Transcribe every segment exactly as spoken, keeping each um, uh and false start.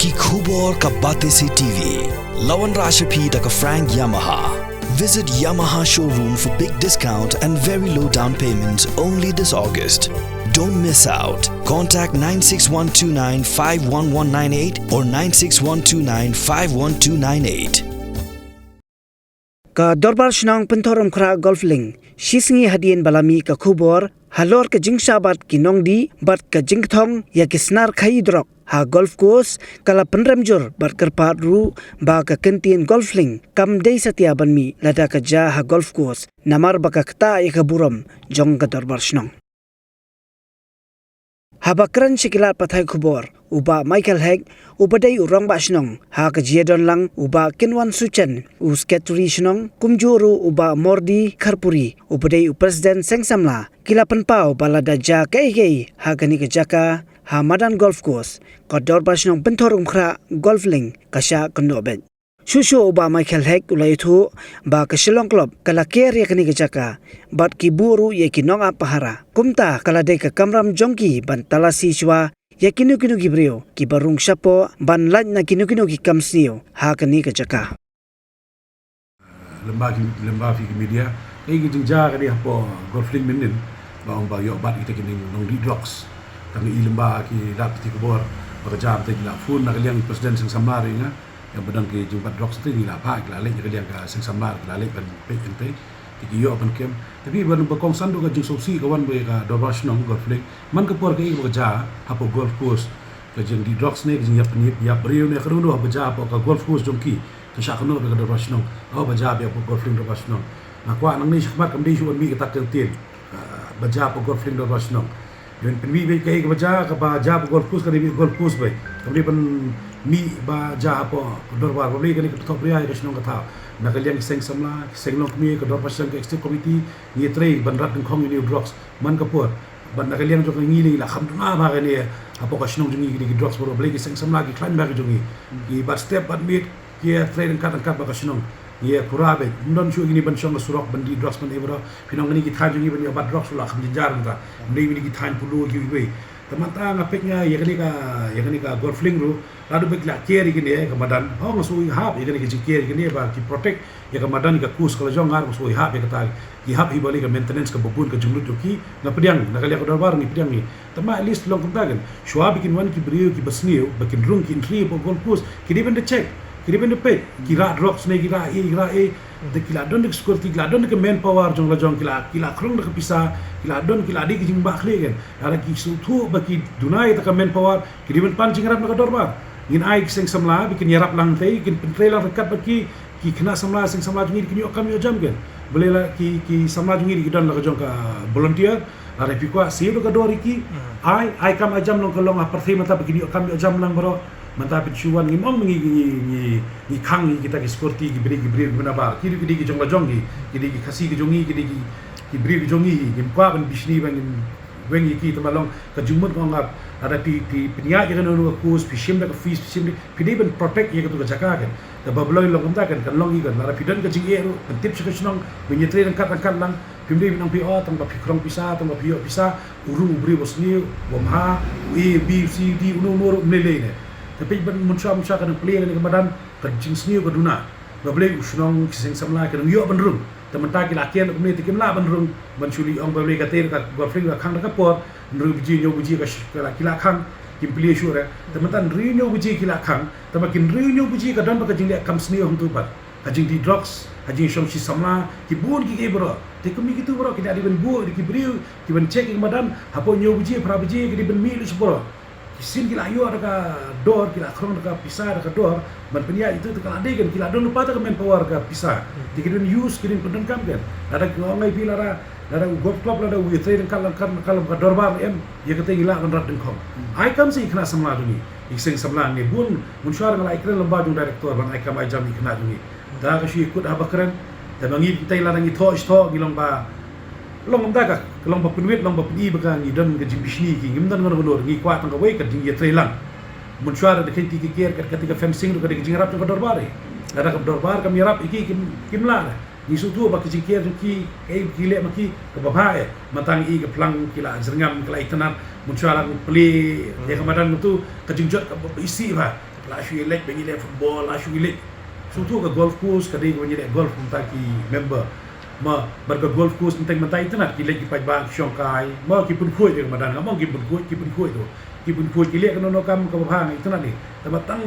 Ki khubor ka Batesi T V. La wanrah sha phi da ka Frank Yamaha. Visit Yamaha showroom for big discount and very low down payment only this August. Don't miss out. Contact nine six one two nine five one one nine eight or nine six one two nine five one two nine eight. Ka Dorbar Shnong Pynthorumkhrah Golf Link, shi sngi hadien ba la mih ka khubor halor ka jingshah bat ki nongdih bad ka jingkthong ïa ki snar khaïi drok ha golf course, ka la pynrem jur bad kyrpad ruh ba ka kyntien Golf Link kam dei satia ban mih lada ka jia ha golf course, namar ba ka ktah ïa ka burom jong ka Dorbar Shnong. Haba kren sha ki lad pathai khubor, u Bah Michael Hek, uba dei u Rangbah Shnong, ha ka jingdon lang u Bah Kynwan Suchen, u Secretary Shnong, kumjuh ruh u Bah Mordi Kharpuri, uba dei u President Seng Samla, ki la pynpaw ba lada jia kaei kaei ha kane ka jaka, ha madan golf course, ka Dorbar Shnong Pynthorumkhrah Golf Link ka shah kynnoh beit. Shuh shuh u Bah Michael Hek u la ïathuh ba ka Shillong Club ka la ker ïa kane ka jaka bad ki buh ruh ïa ki nongap pahara. Kumta ka la dei ka kamram jong ki ban talasi shuwa ïa kino kino ki briew kiba rung shapoh ban lait na kino kino ki kam sniew ha kane ka jaka. Lem bad ki, lem bad phi ki media, kaei ka jingjia ka dei hapoh Golf Link mynnin, ba ong ba ïoh bat kita ki nongdih drugs. Tang i lem bad ki lad pathai khubor ba ka jia, te ki la phone na ka liang President Seng Samla ïa nga, ïa ba don ki jingbat drugs te, ngi la phah, ki la leit na ka liang ka Seng Samla, ki la leit ban peit ïa te, te ki ïoh ban kem. Tapi ban ba kongsan ruh ka jingsngewsih ka wan bad ka Dorbar Shnong Golf Link. Man ka por kaei kaba ka jia hapoh golf course, ka jingdih drugs ne, ka jingïap, ïap briew ne, ka don ruh ba jia hapoh ka golf course jong ki. Ka shah kynnoh bad ka Dorbar Shnong, oh, ba jia beit hapoh Golf Link Dorbar Shnong. Nga kwah nangne shakhmat kam dei shuh ban mih kata ka kyntien, ah, ba jia hapoh Golf Link Dorbar Shnong. Ïa ban pynmih beit kaei kaba jia, kaba jia hapoh golf course ka dei beit golf course beit. Kam dei ban mih ba jia hapoh Dorbar, ba balei kane ka pynthok bria ïa ka shnong ka thaw. Na ka liang ki Seng Samla, ki Seng Longkmie, ka Dorbar Shnong, ka Executive Committee, ngi trei ban rat dyngkhong ïa une u drugs man ka por. Bad na ka liang jong ngi, ngi la kham duna bha kane hapoh ka shnong jong ngi, kine ki drugs baroh, balei ki Seng Samla ki khlaiñ bha ki jong ngi. Ki bat step bat miet, ki ïa trei ryngkat ryngkat bad ka shnong. Ngi ïa pura beit, ym don shuh kine ban shong ka surok ban dih drugs ban ei baroh. Phin ong kine ki thaiñ jong ngi ban ïa bat drugs ruh la kham jynjar mynta. Ym dei kine ki thaiñ Polo kiwei kiwei. Te mynta nga peit nga ïa kane ka, ïa kane ka Golf Link ruh, lada ba ki la ker ïa kane ka madan, ho nga shu ïahap ïa kane ka jingker ïa kane ba ki protect ïa ka madan, ïa ka course ka la jong, nga ruh nga shu ïahap ïa kata. Ki hap hi ba lei ka maintenance kaba bun, ka jinglut jong ki. Nga pdiang na ka liang ka Dorbar, ngi pdiang hi. Tangba at least long kumta kan, shuwa ba kin wan ki briew kiba sniew, ba kin rung, kin trei hapoh golf course, ki dei ban da check, ki dei ban da peit, ki rah drugs ne, ki rah ei, ki rah ei. Te ki la don da ka security, ki la don da ka manpower jong la jong, ki la, ki la khrong da ka pisa, ki la don, ki la dei ka jingbakla kan. Lada ki sngewthuh ba ki duna ïa kata ka manpower, ki dei ban pan jingïarap na ka Dorbar. Ngin ai ki Seng Samla ba kin ïarap lang te, kin pyntrei lang ryngkat bad ki, ki khynnah samla, Seng Samla jong ngi, kin ïoh kam ïoh jam kan. Balei la ki, ki samla jong ngi ki don la ka jong ka volunteer, lada phi kwah siew da ka dor ïa ki, ai, ai kam ai jam, long ka long ha pyrthei mynta ba kin ïoh kam ïoh jam lang baroh. Mynta phin shu wan, ngim ong ngi, ngi, ngi, ngi khang ïa kita ki security, ki briew, ki briew kiba nabar. Ki dei, ki dei ki jong la jong ngi, ki dei ki Khasi ki jong ngi, ki dei ki, ki briew ki jong ngi, ngim kwah ban bishni ba ngin weng ïa ki, tangba long ka jingmut nga ong, lada phi, phi pynïaid ïa kano kano ka course, phi shim da ka fees, phi shim da, phi dei ban protect ïa katu ka jaka kan. Te ba balei long kumta kan, kan long hi kan, lada phi don ka jingeh ruh, pyntip sha ka shnong, ban ïatrei ryngkat ryngkat lang, phim dei ban ong phi, oh, tangba phi khrong pisa, tangba phi ïoh pisa, u rung u briew ba sniew, u bym ha, u A, u B, u C, u D, uno uno ruh ym lei lei ne. Te peit ban mynshuwa mynshuwa ka nang plie kane ka madan, ka jingsniew ka duna. Ba balei u shnong, ki Seng Samla ki nang ïoh ban rung. Te mynta ki la ker kumne te kim lah ban rung, ban shu leit ong ba balei, katei ka Golf Link ka khang da ka por, hynriew baje, hynñiew baje ka sh-, ka la, ki la khang, kim plie shuh re. Te mynta hynriew, hynñiew baje ki la khang, te ma ki hynriew, hynñiew baje ka don ba ka jingleh kam sniew hangtu pat. Ka jingdih drugs, ka jingshong shi samla, ki bun kiei kiei baroh. Te kumne kitu baroh ki dei ban buh da ki briew, ki ban check ïa ka madan, hapoh hynñiew baje, phra baje, ki dei ban mih lut sha baroh. Ki sien ki la ïoh da ka dor, ki la khrong da ka pisa da ka dor, ban pynïaid ïa itu, te ka la dei kan, ki la don lypa da ka manpower ka pisa. Te ki dei ban use, ki dei ban pyndonkam kan. Lada ki ong ai phi lada, lada u golf club, lada u ïatrei ryngkat lang kan, ka long ka dorbar em, ïa kata ngi lah ban rat dyngkhong. Ai kam sha ki khynnah samla jong ngi, ki Seng Samla ngi bun, mynshuwa nga la ïakren lyngba jong director ban ai kam ai jam ïa ki khynnah jong ngi. Da ka shu ïakut haba kren, te ma ngi tei lada ngi thoh shi thoh ngi long ba, long kumta ka, ka long ba pynwit, long ba pyni ba ka ngi don ka jingbishni ïa ki, ngim don ngan ngan ngi kwah tang kawei ka jingïatreilang. Mynshuwa da ka kynti ki kiar ka, ka, ka fencing ruh ka dei ka jingïarap jong ka dorbar eh. Lada ka dorbar kam ïarap ïa ki kim, kim lah. Ngi sngewthuh ba ka jingkiar jong ki, kaei ba ki leh ma ki kaba bha eh. Mynta ngi i ka phlang ki la jyrngam, ki la itynnad, mynshuwa la plie ïa ka madan, ngi tu ka jingjot kaba isih bha. La shu ïaleit ba ngi leh football, la shu ïaleit. Sngewthuh ka golf course ka dei kaba ngi leh golf mynta ki member. Ma bad ka golf course mynta mynta itynnat ki leit ki paidbah ki shongkai. Ma ki pynkhuid ïa ka madan, nga ong ki pynkhuid, ki pynkhuid tu. Ki pynkhuid ki leh kano kano kam kaba bha, nga itynnat ïa. Tangba tang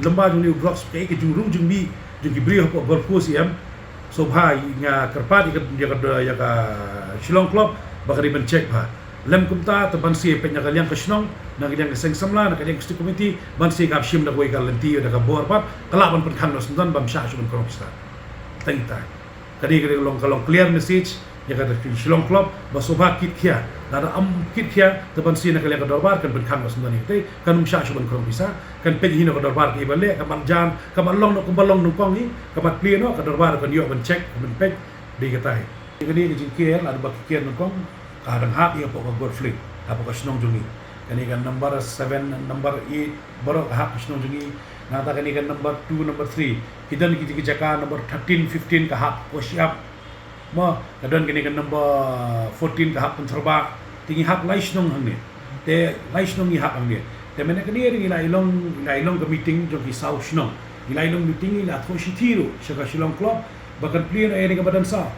lyngba jong une u drugs, kaei ka jingrung jingmih jong ki briew hapoh golf course em. Sngewbha nga kyrpad ïa ka, ïa ka, ïa ka Shillong Club ba ka dei ban check bha. Lym kumta te ban sa peit na ka liang ka shnong, na ka liang ka seng samla, na ka liang ka steering committee, ban sa ap shim da kawei ka lynti, da ka bor pat, ka lah ban pynkhang noh syndon, ban shah shuh ban khrong pisa. Tang ita. Ka dei, ka dei ka long, ka long clear message ïa ka Shillong Club ba sngewbha kit khia. Lada ym kit khia te ban sa na ka liang ka dorbar kan pynkhang noh syndon ïa ka, te kan ym shah shuh ban khrong pisa. Kan peit hi na ka dorbar kaei ba leh, ka ban jan, ka ban long noh, ka ban long nyngkong hi, ka ban plie noh, ka dorbar kan ïoh ban check, ka ban peit. Dei katai. Kane ka jingker, lada ba ki ker nyngkong, ka dang hap ïa hapoh ka golf link hapoh ka shnong jong ngi. Kane ka number seven, number eight, baroh ka hap ka shnong jong ngi. Nangta kane ka number two, number three, ki don ki, ki jaka number thirteen, fifteen ka hap ko shyiap. Mo, ka don kane ka number fourteen ka hap Pyntharbah. Te ngi hap lai shnong hangne. Te lai shnong ngi hap hangne. Te mynne kane ngi la ïalong, ngi la ïalong ka meeting jong ki saw shnong. Ngi la ïalong meeting, ngi la thoh shithi ruh sha ka Shillong Club ba kan plie noh ïa kane kaba dang saw.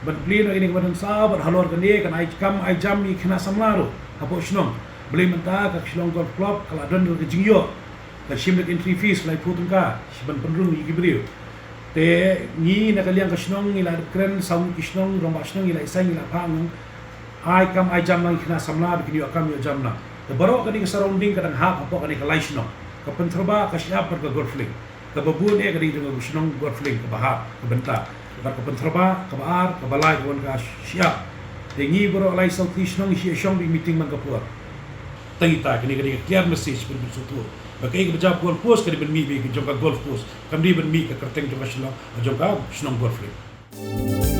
Ban plie noh ïa kane kaba dang saw, bad halor kane kan ai kam ai jam ïa ki khynnah samla ruh hapoh shnong. Balei mynta ka Shillong Golf Club ka la don ka jingïoh, ka shim da ka entry fees laiphew tyngka, shi ban pynrung ïa ki briew. Te ngi na ka liang ka shnong ngi la dep kren, saw ngut ki shnong, rangbah shnong ngi la ïaseng, ngi la phah nang. Ai kam ai jam lang ïa ki khynnah samla, ba kin ïoh kam ïoh jam lang. Te baroh kane ka surrounding ka dang hap hapoh kane ka lai shnong. Ka Pyntharbah, ka shyiap bad ka golf link. Kaba bun eh ka dei jong ka shnong golf link kaba hap, ka bynta. Bad ka Pyntharbah, kaba ar, kaba lai ka wan ka shyiap. Te ngi baroh lai saw tylli shnong ngi shong bad meeting man ka por. Tang ita, kane ka dei ka clear message ban pynsngewthuh ba kaei kaba jia golf course ka dei ban mih bad ka jong ka golf course. Kam dei ban mih ka kyrteng jong ka shnong, jong ka shnong golf link.